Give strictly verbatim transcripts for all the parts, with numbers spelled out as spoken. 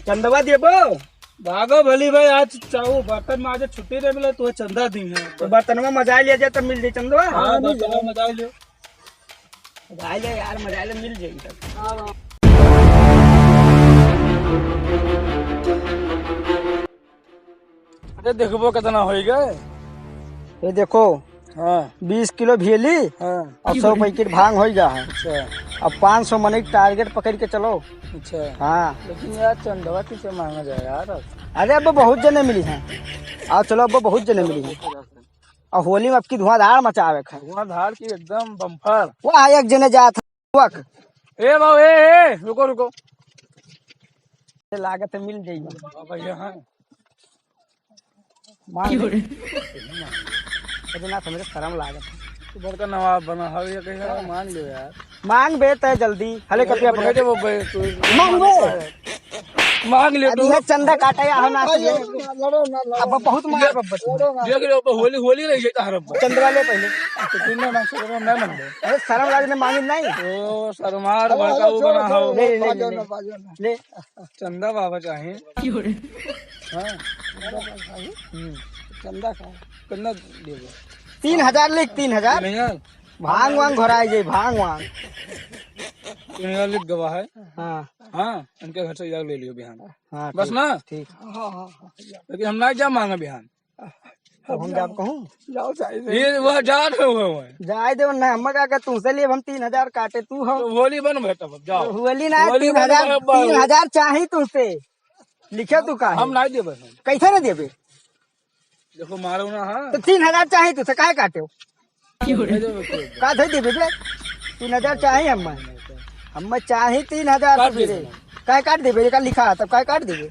चंदवा देबो? भागो भली भाई, आज चाहू बर्तन माजे छुट्टी नहीं मिला, तो चंदा दी है। तो बर्तनवा मजा लिया जाए, तब मिल जाए चंदवा। हाँ, बर्तनवा मजा लियो। मजा ले यार, मजा ले, मिल जाई तब। अरे देखबो कितना होई गए। ये देखो, हाँ। बीस किलो भेली हाँ। और सौ पैकेट भांग होई गा है। अच्छा। अब पाँच सौ मनई के टारगेट पकड़ के चलो। अच्छा। हाँ। लेकिन यार चंदवा किसे मांगा जाए यार? अरे अब बहुत जने मिली हैं। आओ चलो, अब बहुत जने मिली हैं। और होली में अब की धुआंधार मचावे के है। धुआंधार की एकदम बम्पर। वाह, एक जने जात है। ए बाबू, ए, ए, रुको, रुको। ये लागत है मिल जाई। हाँ भैया, हाँ। मांग ले। अरे ना, हमरे शर्म लागत है। तू बड़का नवाब बना है, ये कहीं मांग लो यार। मांग बे तय जल्दी। हले कपिया पकड़। दे वो बे, तू मांग बे। मांग ले अब तू। ये चंदा काटा या हो ना तो ये। लड़ो ना, लड़ो अब बहुत मार बब्बत। लड़ो ना। देख ले, अब होली, होली रही है तार अब। चंदवा ले पहले। तो तू ना मांग सकता, मैं मांग ले। अरे शर्म लागने मांगे नहीं। ओ, शर्मार अरे, भड़का अरे, वो छोड़ो, बना छोड़ो, हो। ले, ले, बाजो ले, ना, ले। बाजो ना। ले। चंदा बाबा चाहे। हाँ। हम्म। चंदा का? कितना देबो? तीन हजार लिख, तीन हजार। तीन हजार? भांग वांग घोराई जाई, भांग वांग। तीन हजार लिख गवा है। हाँ। हाँ, इनके घर से इजाजत ले लियो बिहान। हाँ, बस ठीक, ना? ठीक। हाँ, हाँ, हाँ, हाँ। लेकिन हम ना जा मांगे बिहान। तो हम जाब कहूँ? जाओ, जाए दे। ये वह जा रहे हो, वह। जाए दे, ना, हम का, का तुमसे लिए हम तीन हजार काटे, तू हम। तो होली बन भाई तब, जाओ। होली ना, होली बन तीन हजार, भाई, अब तीन हजार चाही तुमसे। लिखे तू का है? हम ना देबे हम। कैसे ना देबे? देखो, मारो ना, हाँ। तो तीन हजार चाही तुमसे, काहे काटे हो? का धर देबे बे? तीन हजार चाही हम्मे। हम्मे चाही तीन हजार काट रुपये दे रे। दो। काहे काट देबे? एका लिखा है, तब काहे काट देबे?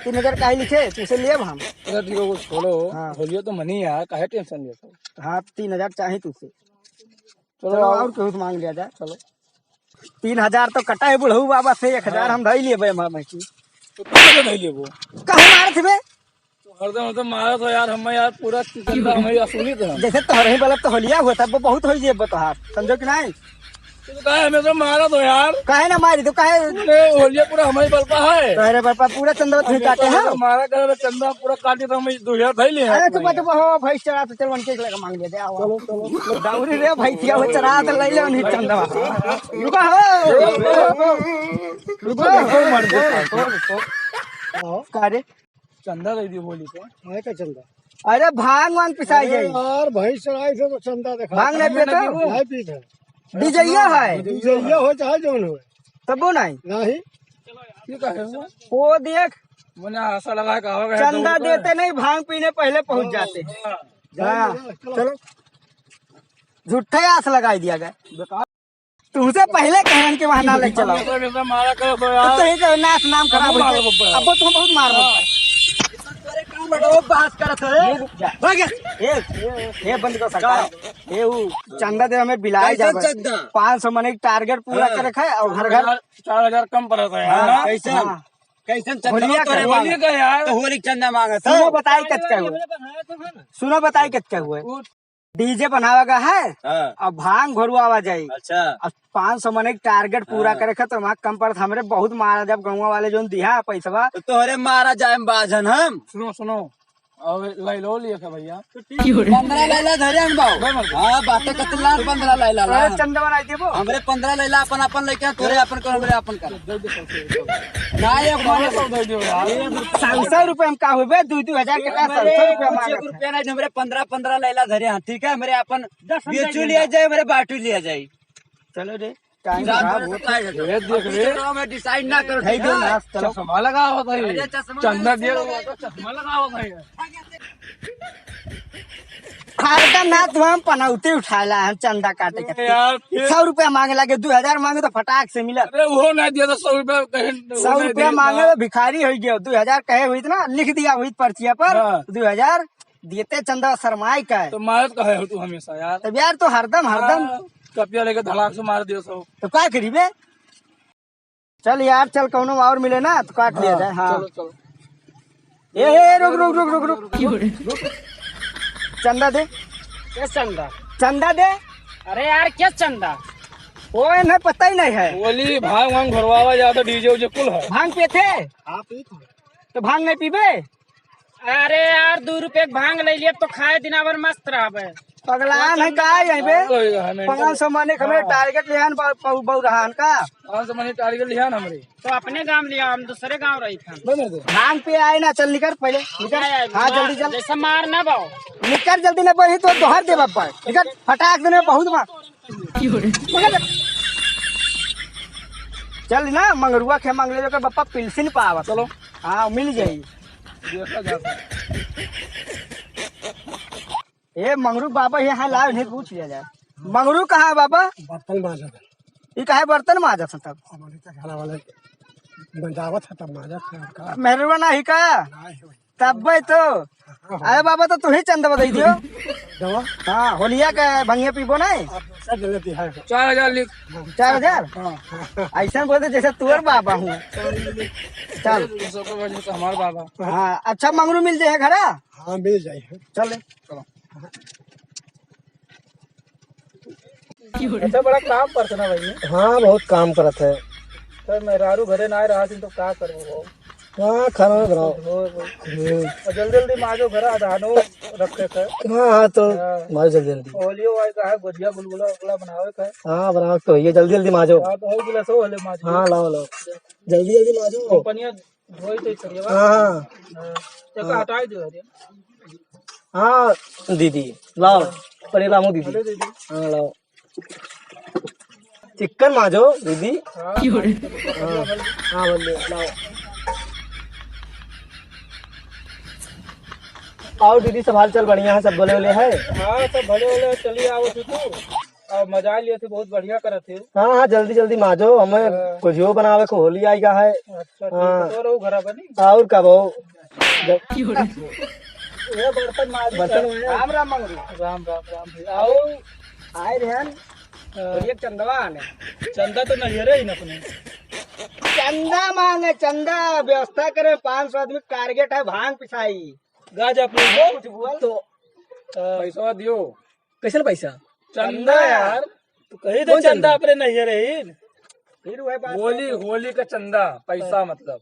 तीन हजार काहे लिखे? तुमसे लेब हम। अरे ठीक है, वो छोड़ो। हाँ। होलियो तो मनी यार, काहे टेंशन लेते हो? हाँ, तीन हजार चाही तुमसे। चलो, चलो, आओ। और केहू से मांग लिया जाए। चलो। तीन हजार तो कटा है बुढ़ऊ बाबा से, एक हजार हाँ। हम धई लेबे, मामा की। तो तू कैसे धई लेबो? कहाँ मारत बे? हरदम, हरदम मारत हो यार, हमें यार पूरा चंदा हमें वसूली तो हम। जैसे तोहरे ही बलब तो होलिया हुआ था, वो बहुत हो जेब तोहार, समझो कि नहीं? तो काहे हमें तो मारत हो यार? काहे ना मारी तो काहे? अरे होलिया पूरा हमारी बलपा है। तो अरे बलपा पूरा चंदा तुम अरे काटे तो हैं? हमारा घर में चंदा पूरा काटे तो हमें दो हजार धई ले हैं अरे अपना चुप, यार। चुप हो, भैंस चरा तो चल, उनके लगा मांग लेते, आओ। चलो, चलो। दौरी रे भैंसिया, वो चरा तो ले ले उन्हीं चंदा। रुको हो। रुको, रुको, मर गया। का रे? चंदा दे दियो होली पे। काहे का चंदा? अरे भांग वांग पिसाई अरे जाई। यार, भैंस चराई से तो चंदा देखा। भांग नहीं पीता? नहीं पीता। डीजे ये है। डीजे ये हो चाहे जौन हो। तब वो नहीं। नहीं। ये का है वो? वो देख। मने आशा लगा के आवा गया चंदा दौड़ पे। देते नहीं, भांग पीने पहले पहुंच जाते। हाँ। हाँ, चलो। चलो। झूठे आस लगाई दिया गया। बेकार। तुमसे पहले कहन के वहाँ ना ले चलो। हमेशा, हमेशा मारा करो तो तो यार। तो ही तो नाश नाम खराब हम होते। मारो बब्बर। अब वो तुम बहुत मार हाँ। बब्बर। अरे काम बड़ो बात करत है। ये रुक जा। भाग जा। ए, ए, बंद कर सकता है। ए, वो चंदा दे हमें बिलाए कैसे जावे। चंदा? पाँच सौ मने टारगेट पूरा हाँ। करे खाए और घर घर चार हजार, चार हजार कम पड़ता है हाँ, यार। कैसे? हाँ। कैसे चंदा होलिया तोरे का मांगे? होलिया का यार। तो होली चंदा मांगे सुनो तो? बताई कत का हुए। सुनो बताई कत का हुए। वो डीजे बनावा गा है हाँ। अब भांग घरुआवा जाई। अच्छा। अब पाँच सौ मने के टारगेट पूरा हाँ। करे खातिर वहाँ कम पड़त हमरे बहुत मारा जब गौवा वाले जोन दिहा पैसवा। तो तोहरे मारा जाए बाजन हम। सुनो, सुनो। और लैलो लिए का भैया। पन्द्रह लैला धरे हम बाऊ। मैं मर गया। हाँ, बाटे कतला पन्द्रह लैला ला। अरे चंदा बनाई देबो। हमरे पन्द्रह लैला अपन, अपन लेके तोरे अपन कर, हमरे अपन कर। दे दे सौ रुपये। ना, ये सौ दे दो यार। सौ, सौ रुपये हम का होबे? दो, दो हजार के का सौ, सौ रुपये मांगे। रुपया ना, हमरे पन्द्रह, पन्द्रह लैला धरे हैं, ठीक है? हमरे अपन बेचू लिया जाए, हमरे बाटू लिया जाए। चलो रे, टाइम खराब होता है। ये देख रे। चलो, मैं डिसाइड ना करो, भाई, ठीक दो है? ना, चलो। चश्मा लगावा भाई। अरे, चश्मा चंदा लगा दिया लो। हुआ तो चश्मा लगावा भाई। हरदम ना तू हम पनौती उठाला, हम चंदा काटे के। यार, फिर सौ रुपया मांगे लागे, दो हजार मांगे तो फटाक से मिला। अरे, वो ना दिया तो सौ रुपया कहीं, सौ रुपया मांगे तो भिखारी हो गया, दो हजार कहे हुई ना, लिख दिया हुई पर्चिया पर, हाँ। दो हजार देते चंदा शर्माई का है। तो मारत का है तू हमेशा यार। तब यार तू हरदम, हरदम। हाँ, कपिया लेके धड़ाक से मार दियो सब। तो का करी बे? चल यार, चल, कौनो और मिले ना तो काट लिया हाँ, जाए। हाँ। चलो, चलो। ए, ए, रुक, रुक, रुक, रुक, रुक। चंदा दे। क्या चंदा? चंदा दे। अरे यार, क्या चंदा? ओए, नहीं, पता ही नहीं है। बोली, भांग वांग घोरवावा जाता, डीजे उजे कुल है। भांग पिए थे? हाँ, पी था। तो भांग नहीं पीबे? अरे यार, दू रुपये के भांग ले लिए तो खाए दिना भर मस्त रहबे। पगलान है का यहीं पे? हाँ, तो ये हमें पाँच सौ मने हमें हाँ। टारगेट लिहान बा-, बहु-, बहु रहान का? पाँच सौ मने टारगेट लिहान हमरे। तो अपने गांव लिया, हम दूसरे गांव रही था। भांग पे आए ना, चल निकर पहले, निकर। आए, आए, हाँ, मार, जल्दी चल। जैसे मार ना बाओ। निकर जल्दी ना, वही तो दोहर दे बाबा। निकर, फटाक देने बहुत मार। चल ना, मंगरुआ के मांग ले, ओकर बापा पिलसिन पावा। चलो। हाँ, मिल जाई। देखा जा सकता। ए, मंगरू बाबा यहाँ लाओ, इन्हें पूछ लिया जाए। मंगरू कहाँ है बाबा? बर्तन माजत है। ये काहे बर्तन माजत है तब? अब उन्हें तो घरा वाले बजावत है तब माजत है का? मेहरुआ ना ही का? ना ही होई। तब भाई तो। हाँ, हाँ। अरे बाबा, तो तू ही चंदा दे दियो। दवा? हाँ, होलिया का भंगिया पीबो ना। अब दूसरा दे देती है। चार हजार लिख। चार हजार? हाँ, हाँ। ऐसा बोलते जैसे तोर बाबा हूँ। चल। सबको बोल, जैसे हमार बाबा। हाँ, अच्छा मंगरू मिल जाए घरा? हाँ, मिल जाए। चल। चलो। अच्छा, बड़ा काम करत ना भाई। हाँ, बहुत काम करत है। सर, मेहरारू घरे ना रहा तो का करबो? हाँ, खाना में बनाओ। हो, हो। हम्म। और जल्दी जल्दी माजो घरा, धानो रखे थे। हाँ, हाँ, तो हाँ। माजो जल्दी जल्दी। ओलियो वाई का है, गुजिया गुलगुला उगला बनावे का है। हाँ, बनावे तो भैया, जल्दी जल्दी माजो। हाँ, तो हो गिलास हो, ले माजो। हाँ, लाओ, लाओ। जल्दी जल्दी माजो। कंपनिया धोई तो करिए बा। हाँ, हाँ। हाँ, तो का हाँ। हटाई दो रे। हाँ, दीदी, लाओ, परे लामू दीदी। अरे दीदी। हाँ, लाओ। चिकन माजो, दीदी। हाँ। हाँ, हाँ, बोलिए, लाओ। और दीदी, सब हाल चाल बढ़िया है, सब बोले बोले है? हाँ, सब भले बोले, चलिए आओ तू। और मजा लिए थे, बहुत बढ़िया करत थे। हाँ, हाँ, जल्दी, जल्दी माजो, हमें हाँ। कुछ हो बनावे को होली आई गा है। अच्छा, ठीक है, हाँ। तो रहू घरा बनी। और का बहू? जब ये बर्तन माजी बर्तन माजी। राम राम मंगरू। राम, राम, राम भैया। आओ। आए रहन, हाँ। और ये चंदवा आने। चंदा तो नहीं है रे इन अपने। चंदा मांगे, चंदा व्यवस्था करे, पाँच सौ आदमी टारगेट है, भांग पिसाई। गाजा पी लो। कुछ बोल। तो, हाँ। पैसा दियो। कैसन पैसा? चंदा चंदा। यार, तू कही दे कौन चंदा चंदा? अपने नहीं रही। फिर वही बात होली, है। होली का चंदा, पैसा मतलब।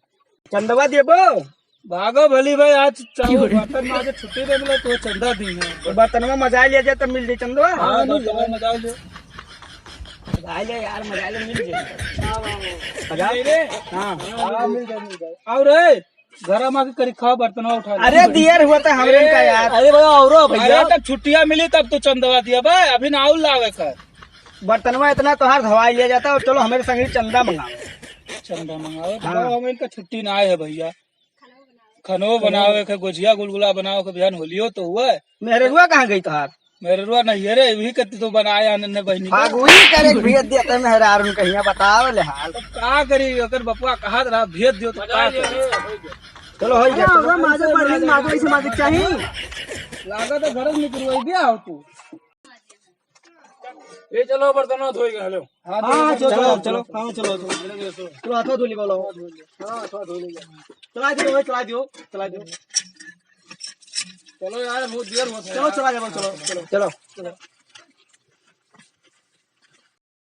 चंदवा देबो? भागो भली भाई, आज चाहो क्यों रे? बर्तन माजे छुट्टी दे मिला तो चंदा दी है। तो बर्तनवा मजा लिया जाए तो मिल जाए चंदवा। हाँ, हाँ, मिल बर्तनवा जाए। मजा ले। मजा ले यार, मजा ले, मिल जाए। हाँ, हाँ, हाँ। मजा? नहीं रे? हाँ। हाँ, मिल जाए, मिल जाए। और रे, घरा मा के करी खाओ, बर्तनवा उठा ले। अरे दियर हुआ था हमरे का यार। अरे भैया, औरो भैया। अरे तब छुट्टिया मिली तब तो चंदवा दिया बे, अभी ना आउल लावे का। बर्तनवा इतना तोहार धोवाई लिया जाता और चलो हमारे संग ही चंदा मंगाओ। चंदा मंगाओ, हाँ। बताओ, हम इनका छुट्टी ना आए है भैया। खनो बनावे के, गोझिया गुलगुला बनावे के, बिहान होलियो तो हुआ है। मेहररुआ कहाँ गई तोहार? मेहररुआ नहीं है रे, वही कत्ती तो बनाया नन्हे बहनी का। फागुई करे के भेज दिया ते मेहरारून कहिया बतावे ले हाल। तो का करी, ओकर बपुआ कहत रहा भेज दियो तो का करी? चलो, होई गया। अरे, ओकरा माजो बढ़िया, माजो ऐसे माजो चाही। लागत है घर में निकलवाई दिया हो तू। ये चलो, बर्तन धोई गए, हेलो। हाँ, हाँ, चलो, चलो, चलो, चलो। हाँ, चलो, चलो। चलो, हाथवा धो ली, बोलो। हाँ, हाथवा धो ली। चला दियो, भाई, चला दियो, चला दियो। चलो यार, बहुत देर होता है चलो, यार। चला जाओ, चलो, चलो। चलो।